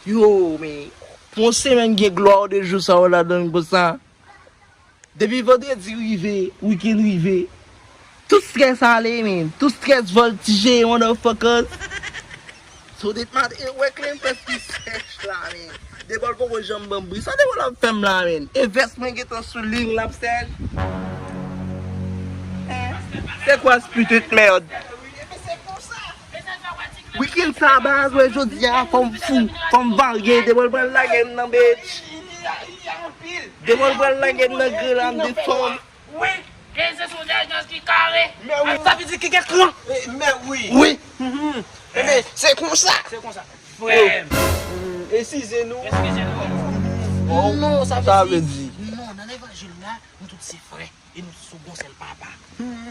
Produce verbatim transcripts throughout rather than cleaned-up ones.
Yo, men, pou yon semèn gen glwa de jou sa yo ladan l konsa. Depi vandredi rive, wikenn rive, tout strès ale, men. Tout strès vòltije, motherfuckers. So, det mat, e wè kleren prèske sèch la, men. Debòl poko janm ban m bri. Sa Debòl ap fè m la, men. E vès mwen gentan sou li, l ap sèch. Hein? C'est quoi ce putain de merde? Wikenn sa, baz, wè, jodi a, fò m fou, fò m varye, Debòl pral lage m nan bitch. Debòl pral lage m nan grenn lam de fanm. Wi, e se sou dèyè ki kare. Men wi. Sa vle di ki gen kran. Men wi. Wi. Enben, se konsa. Se konsa. Frè m. Eskize nou. Eskize nou. Non, sa vle di, non, nan levanjil la, nou tout se frè. E nou sou gon sèl papa.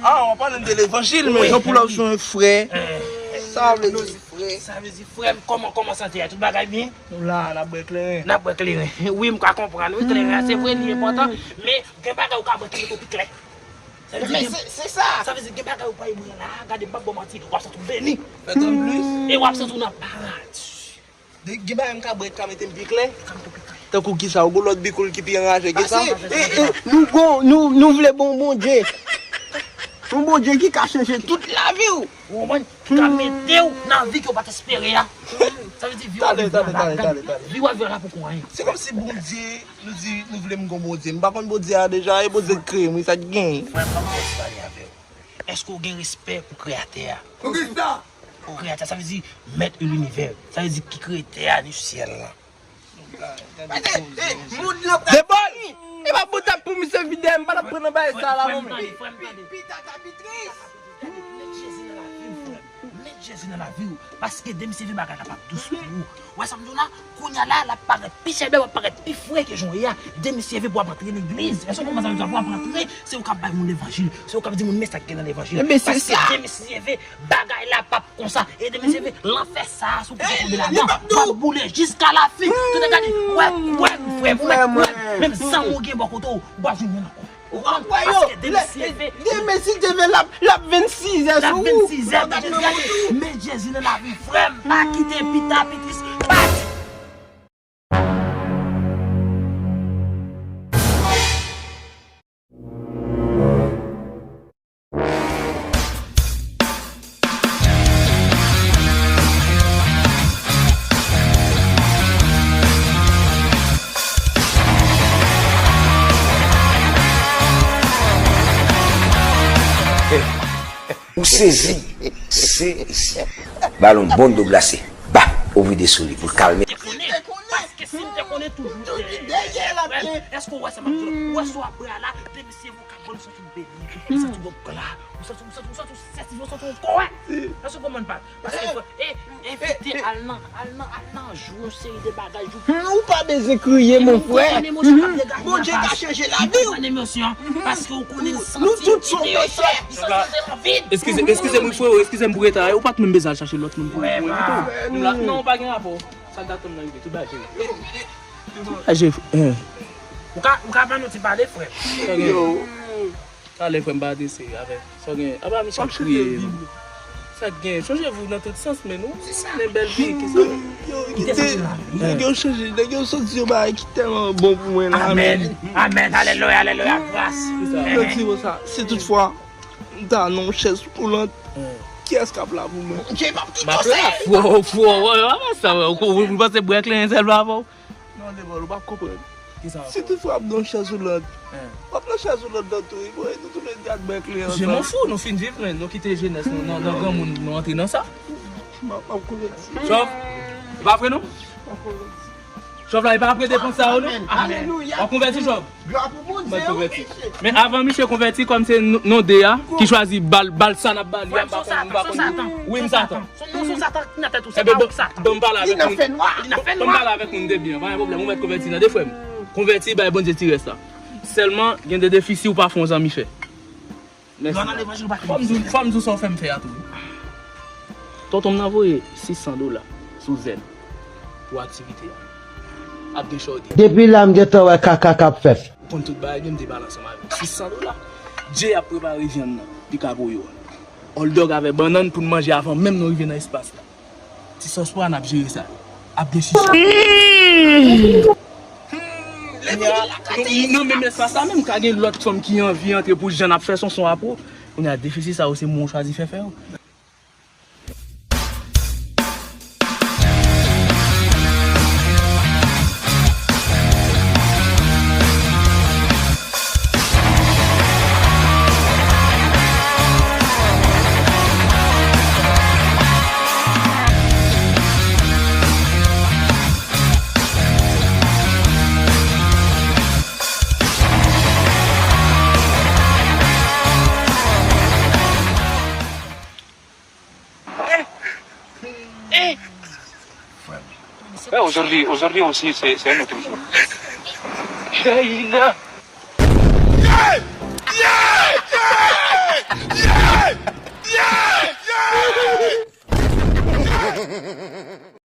Ah, w ap pale de levanjil, men Jean Paul ap jwenn frè. Sa vle di frè. Sa vle di frè m, kòman, kòman sante a? Tout bagay byen? Nou la, n ap bwè kleren. N ap bwè kleren. Wi, m ka konprann. Wi, kleren a, se vre, li enpòtan. Men, gen bagay ou ka bwè ki mete w pi klè. Sa vle di Men gen, se, se sa. Sa vle di gen bagay ou pa wè la, gade, m p ap ba w manti, w ap santi w beni. Fè tann plis. E w ap santi w nan paradi. De, gen bagay m ka bwè ki ka mete m pi klè. Tankou kisa? Ou gon lòt bikoul ki pi anraje ke sa? Pase, e, e, nou gon, nou, nou vle bon Bondye. Yon Bondye ki ka chanje tout lavi w. Ou konprann? Ki ka mete w nan vi ke w pa t espere a. Sa vle di vi w ap viv nan bagay. Vi w ap viv la pou konyen. Se kòmsi Bondye, nou di, nou vle m gon Bondye. M pa konn Bondye a deja, e Bondye k kreye m, wi, sa k genyen. Frè m, ban m fè ti pale avè w. Èske w gen respè pou Kreyatè a? Pou kisa? Pou Kreyatè a, sa vle di Maître de l'univers. Sa vle di ki kreye tè a ni syèl la. Debòl! E pa bout ap pou misye vide, m pa t ap pran nan bagay sa la, non, men. Frè m, tande, frè m, tande. Met Jezi nan lavi w, frè m. Met Jezi nan lavi w. Paske demen si Dye vle bagay la p ap dous pou ou. Ou wè sa m di w la? Kounye a la, l ap parèt pi chèbè, w ap parèt pi fre ke jan w ye a. Demen si Dye vle pou w ap antre legliz. Èske w konprann sa m di w la? Pou w ap antre, se ou k ap bay moun levanjil. Se ou k ap di moun men sa k gen nan levanjil. Paske demen si Dye vle, bagay la p ap konsa. E demen si Dye vle, lanfè sa a, si w kite tonbe ladan, w ap boule jiska lafin. Tande, gade, wè, wè, frè m, wè, wè. Menm zanmi w gen bò kote w, ou p ap jwenn youn ankò. Ou konprann? Paske demen si Dye vle, demen si Dye vle, l ap, l ap vennsiz è sou ou. L ap vennsiz è, men Jezi nan lavi, frè m, pa kite pita pi tris, pa Ou sezi, sezi. Ba l yon bon dlo glase. Ba, ou vide sou li pou l kalme. Te konnen, paske si m te konnen toujou dèyè l ap gen. Èske w wè sa m ap di w? Ou wè si w ap bwè a la, demen si Dye vle ou ka bwè l, ou santi w beni, ou santi w gen gla, ou santi, ou santi, ou santi w sètif, ou santi w kòrèk. Èske w konprann pa? Paske, e, envite al nan, al nan, al nan jou, yon seri de bagay, jou. Ou pa bezwen kriye, mon frè. Bondye ka chanje lavi w. Konprann emosyon, paske ou konnen l santi l ede yo sòti nan vid. Eskize, eskize m, wi, frero, eskize m pou reta a. Ou pa t menm bezwen al chache lòt moun pou, pou envite w. Non, pa gen rapò. Sa k ap tann nan rive, tout bagay jere. Tout bagay jere, eh. Ou ka, ou ka ban nou ti pale, frè. Yo. Talè, frè m, pa adrese avè sa w gen. Apa misye ap kriye. Sa k gen? Chonje viv nan tout sans, men nou. Se sa. Nan bèl vi, kisa? Yo, kite, nèg yo chanje, nèg yo soti yon bagay ki tèlman bon pou mwen la, men. Amèn. Amèn. Alelouya, alelouya, gras. Yo di konsa, si toutfwa m ta nan yon chèz woulant, kiyès k ap la pou mwen? M ap la, fò, fò, wè, wè, sa, wè, ou, ou, ou panse bwè kleren sèl pa avè w? Non, Debòl, ou p ap konprann. Kisa w ap fè? Si toutfwa m nan chèz woulant, w ap nan chèz woulant nan tou, wi, bon, e nou tounen de ak bèk li ansanm. Je m'en fous, nou fin viv, men nou kite jenès nou nan, nan granmoun, nou antre nan sa. M ap, m ap konvèti. Chòf, e pa vre non? M ap konvèti. Chòf la, e pa apre depans sa yo non? Amèn. Alelouya. W ap konvèti, Chòf? Glwa pou Bondye. M ap konvèti. Men avan misye konvèti, kòm se nou, nou de a ki chwazi bal, bal sa n ap ba li a, m pa konn, m pa konn. Wi, m Satan. Son non, son Satan ki nan tèt ou, se pa ou Satan. Bon, m pale avèk moun. Li nan fènwa. Li nan fènwa. Bon, m pale avèk moun de byen, pa gen pwoblèm, ou mèt konvèti tande, frè m. Konvèti, bay Bondye ti rès la. Sèlman, gen de defi si w pa fè yon zanmi fè. Mèsi. Fò m di w, fò m di w sa w fè m fè a tou. Tonton m nan voye sis san dola sou Zelle pou aktivite a. Ap gen chòde. Depi la m gentan wè kaka k ap fèt. Ou konn tout bagay, men m te pale ansanm avè w. Sis san dola. Jay ap prepare vyann nan, li ka voye w. Hotdog avè bannann pou n manje avan menm nou rive nan espas la. Ti sòs pwa, n ap jere sa. ap gen sisyon. Nan menm espas la menm, ka gen lòt fanm ki anvi antre pou jan n ap fè Sonson a po. Kounye a, de fi sa yo, se mwen w chwazi fè fè yo. Eh, aujourd'hui, aujourd'hui aussi, c'est, c'est un autre jour. Sheila.